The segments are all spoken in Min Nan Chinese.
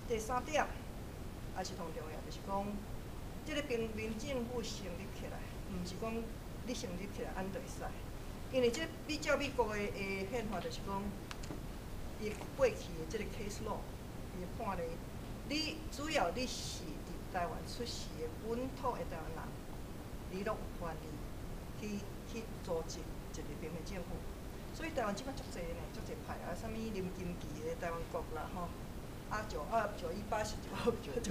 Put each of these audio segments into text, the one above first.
第三點也是同重要，就是講，這个平民政府成立起來，毋是講你成立起來按就會使，因為這比照美國的憲法，就是講，伊過去的這个 case law，伊判例，你只要你是佇台灣出世的本土的台灣人，你攏有權利去組織一個平民政府。所以台灣這擺足濟呢，足濟派啊，啥物林金旗的台灣國啦吼，啊92、918、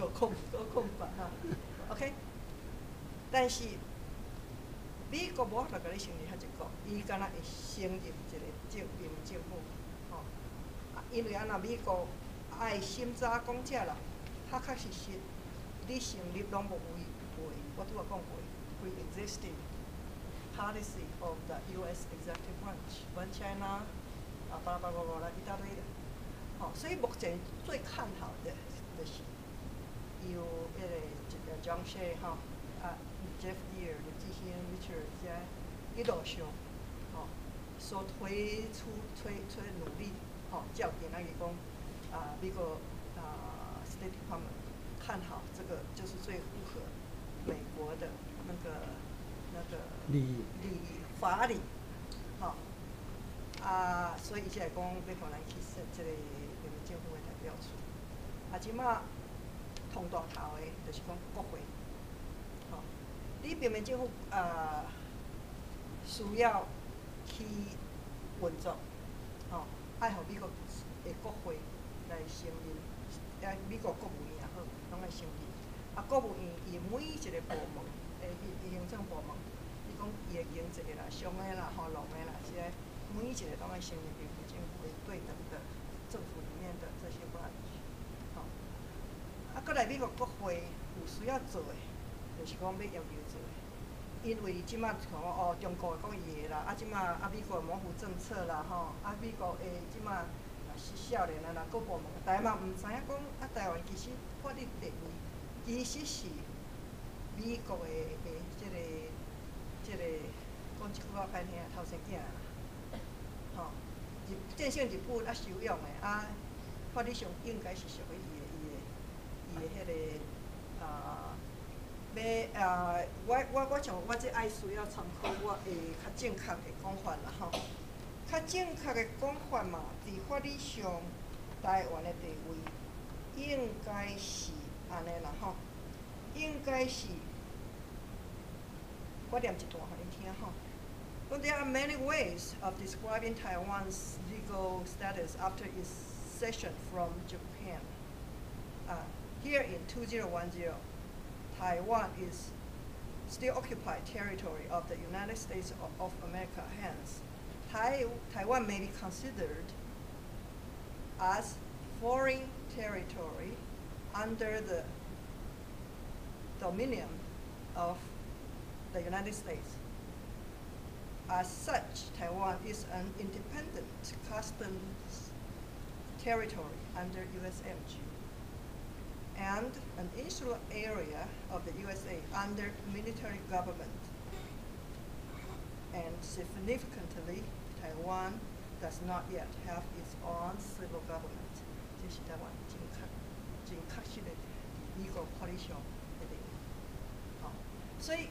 19990008哈，OK。但是美國無法度共你承認遐一國，伊敢若會承認一個平民政府，吼。啊，因為按怎美國愛審查講這啦，確確實實你成立攏無違背，我拄仔講過，pre-existing policy of the U.S. Executive Branch, One China，啊，巴拉巴拉巴拉一大堆的，吼，所以目前最看好的就是由彼个一個 John Shea 吼，啊，Jeff Geer、林志興、Richard 這一路上，吼，所推出、推推努力，吼，才有今仔日講啊，美國啊 State Department 看好這個，就是最符合美國的那個利益利益法理，吼，啊，所以伊才會講欲予咱去設這個平民政府的代表處。啊，這馬通大頭的，就是講國會，吼，你平民政府啊需要去運作，吼，愛予美國的國會來承認，啊，美國國務院也好，攏愛承認。啊，國務院伊每一個部門，伊行政部門，伊講伊的經濟啦、商的啦、吼農的啦，這个每一個攏愛承認平民政府的對等的政府裡面的這些 branch，吼。啊，閣來美國國會有需要做的，就是講欲要求做的，因為這馬像哦，中國講伊的啦，啊，這馬啊美國模糊政策啦，吼，啊美國的這馬若是少年啊，若各部門，台灣嘛毋知影講啊，台灣其實法律地位其實是美國的這個講一句話歹聽，頭生囝啦，吼，日戰勝日本啊收養的啊，法律上應該是屬於伊的彼個啊。欲啊，我像我這愛需要參考我的較正確的講法啦吼。較正確的講法嘛，佇法律上，台灣的地位應該是按呢啦吼，應該是，我念一段予恁聽吼。But there are many ways of describing Taiwan's legal status after its secession from Japan. Here in 2010, Taiwan is still occupied territory of the United States of America. Hence, Taiwan may be considered as foreign territory under the dominion of the United States. As such, Taiwan is an independent customs territory under USMG and an insular area of the USA under military government. And significantly, Taiwan does not yet have its own civil government. 這是台灣真確、真確實的佇美國法律上的地位。吼，所以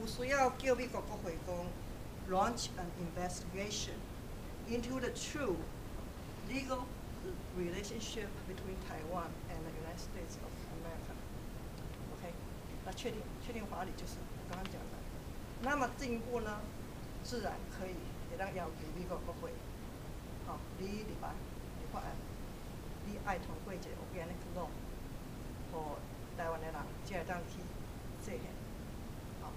有需要叫美國國會講 launch an investigation into the true legal relationship between Taiwan and the United States of America. OK，那確定法理就是我剛剛講的。那麼進一步呢，自然可以會當要求美國國會，吼，你立法案，你愛通過一個 organic law，予台灣的人才會當去制憲，吼，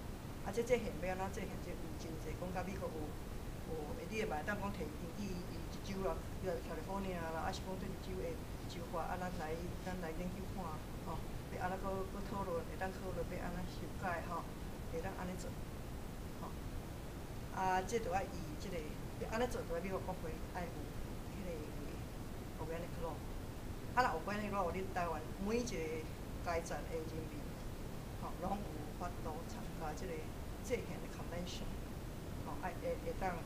啊，這制憲欲按怎制憲？這有真濟講佮美國有，你會嘛會當講提伊伊一州啦，叫 California 啦，抑是講佗一州的州法，啊，咱來研究看，吼，欲按怎閣閣討論，會當討論欲按怎修改，吼，會當按呢做，吼，啊，這著愛以這個欲按呢做，著愛美國國會愛有彼個 organic law，啊，若 organic law，恁台灣每一個階層的人民，吼，攏有法度參加這個制憲的 convention，吼，愛會當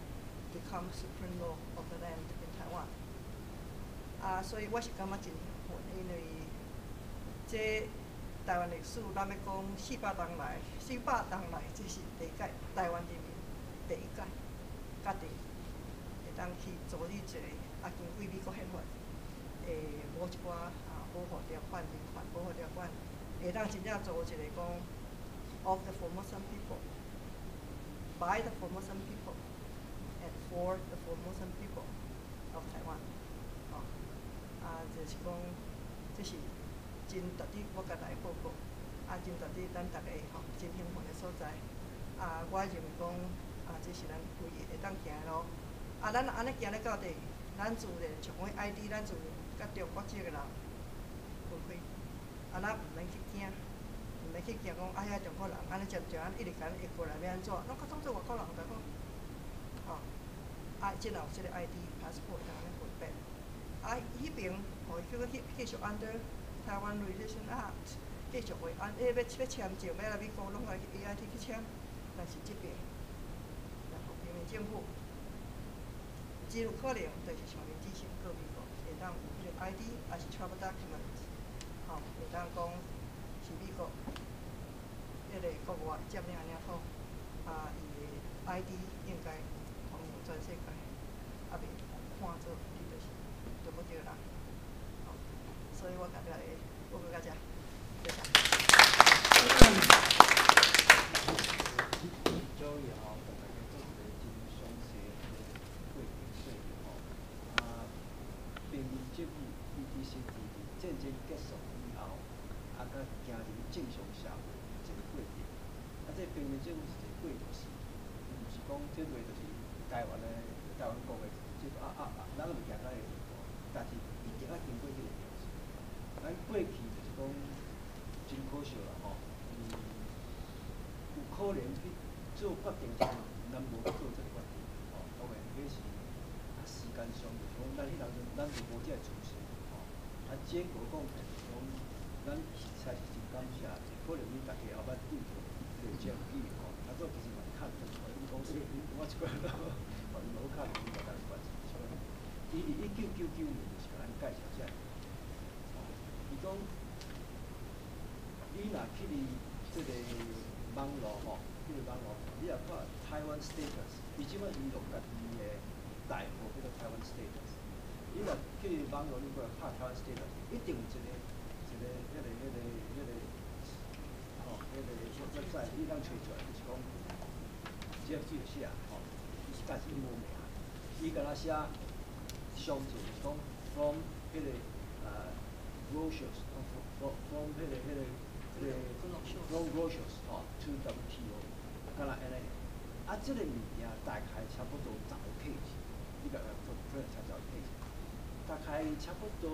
become supreme law of the land in Taiwan。啊，所以我是感覺真興奮，因為這台灣歷史，咱欲講四百冬來，四百冬來，這是第一屆台灣人民第一屆家己會當去組織一個啊，根據美國憲法的某一寡啊保護條款、人權保護條款，會當真正組一個講 of the Formosan people, by the Formosan people, and for the Formosan people of Taiwan。吼，啊，就是講，這是真值得我共大家報告，啊，真值得咱逐家吼真興奮的所在。啊，我認為講，啊，這是咱唯一會當行的路。啊，咱若按呢行咧到底，咱自然像講 ID，咱自然佮中國籍的人分開。啊，咱毋免去驚，毋免去驚講啊，遐中國人按呢漸漸按一直共咱移過來欲按怎，攏較當做外國人就好。吼，啊，這若有這個 ID passport 通按呢分別。啊，彼爿吼，叫做繼續 under Taiwan Relation Act，繼續會按，欲簽證，欲來美國，攏愛去 AIT 去簽。但是這爿，然後平民政府，真有可能就是像林志昇過美國，會當有彼個 ID，抑是 travel document，吼，會當講是美國彼個國外佔領領土，啊，伊的 ID 應該通用全世界，啊袂看做你就是中國籍的人，吼，所以我共大家報告到遮，多謝。周也吼，共大家做一個真詳細的過程說明吼。啊，平民政府伊其實佇戰爭結束以後，啊，佮行入正常社會一個過程。啊，這平民政府是一個過渡時期，毋是講這個就是台灣的台灣國的這個啊啊啊，咱未行到彼個地步，但是一定愛經過這個程序。咱過去就是講真可惜啦吼，有可能去做決定時，咱無去做這個決定，吼，當然彼是啊時間上就是講，咱彼當陣咱就無這個資訊，吼，啊，結果講起來就是講，咱實在是真感謝，可能恁大家後擺對著這個證據吼，啊，做其實嘛是較長，伊講說我一個人吼，伊無較長，伊大家關係，所以伊佇1999年就是共咱介紹這個，吼，伊講，你若去佇這個網路吼，去佇網路，你若看 Taiwan status，伊這擺伊用家己的代號叫做 Taiwan status。你若去網路，你過來拍 Taiwan status，一定有一個、彼個、彼個、彼個，吼，彼個 website，你通揣出來，就是講，只要記寫吼，但是伊無名，伊敢若寫上字就是講 from 彼個Brussels，from 彼個 from Brussels 吼 to WTO，敢若按呢。啊，這個物件大概差不多十個 page，你共做可能才十個 page，大概差不多，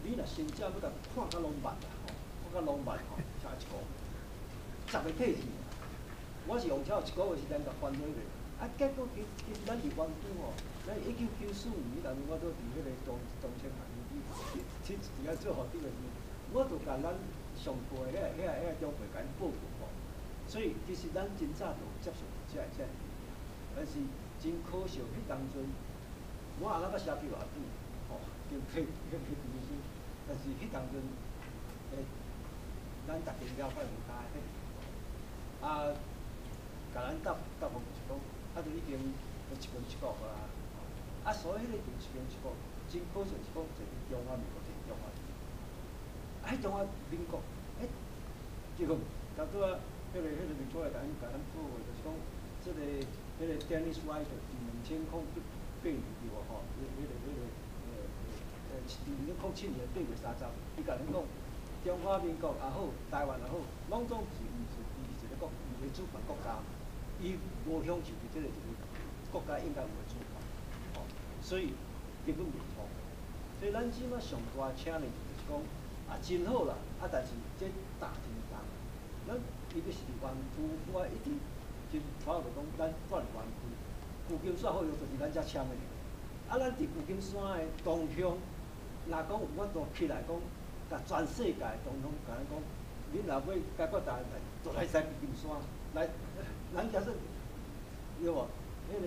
你若真正欲共看甲攏捌啦吼，看甲攏捌吼，才一個月，十個 page，我是用超一個月時間共翻做彼個。啊，結果其實咱佇灣區吼，咱1994年彼當陣我拄佇彼個中中青學院去佇遐做校長的時陣，我就共咱上課的遐長輩共𪜶報告吼。所以其實咱真早就有接受這個物件，但是真可惜，彼當陣我也捌寫比偌久，吼，經過彼個時陣，但是彼當陣，咱逐家了解無加彼個，啊，共咱答答覆就是講，啊，就已經一權一國啊，啊，所以彼個一權一國，真可惜是講一個中華民國，一個中華民國，啊，彼中華民國，結果到拄仔，彼個民國來共咱報告，就是講，這個 Dennis Wright 佇2008年對無吼？彼個2007年8月30，伊共咱講，中華民國也好，台灣也好，攏總是毋是伊是一個國，伊的主權國家，伊無享受佇這個一個國家應該有的主權，吼，所以根本袂通。所以咱這馬上大請的就是講，啊，真好啦，啊，但是這擔真重。咱伊就是佇灣區，我一直真討論講，咱住佇灣區，舊金山好像就是咱遮簽的。啊，咱佇舊金山的同鄉，若講有法度起來講，共全世界同鄉共咱講，恁若欲解決台灣代誌，就來使舊金山，來，咱假設對無？彼個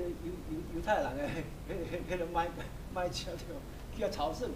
猶太人的彼個買車對無？去遐朝聖。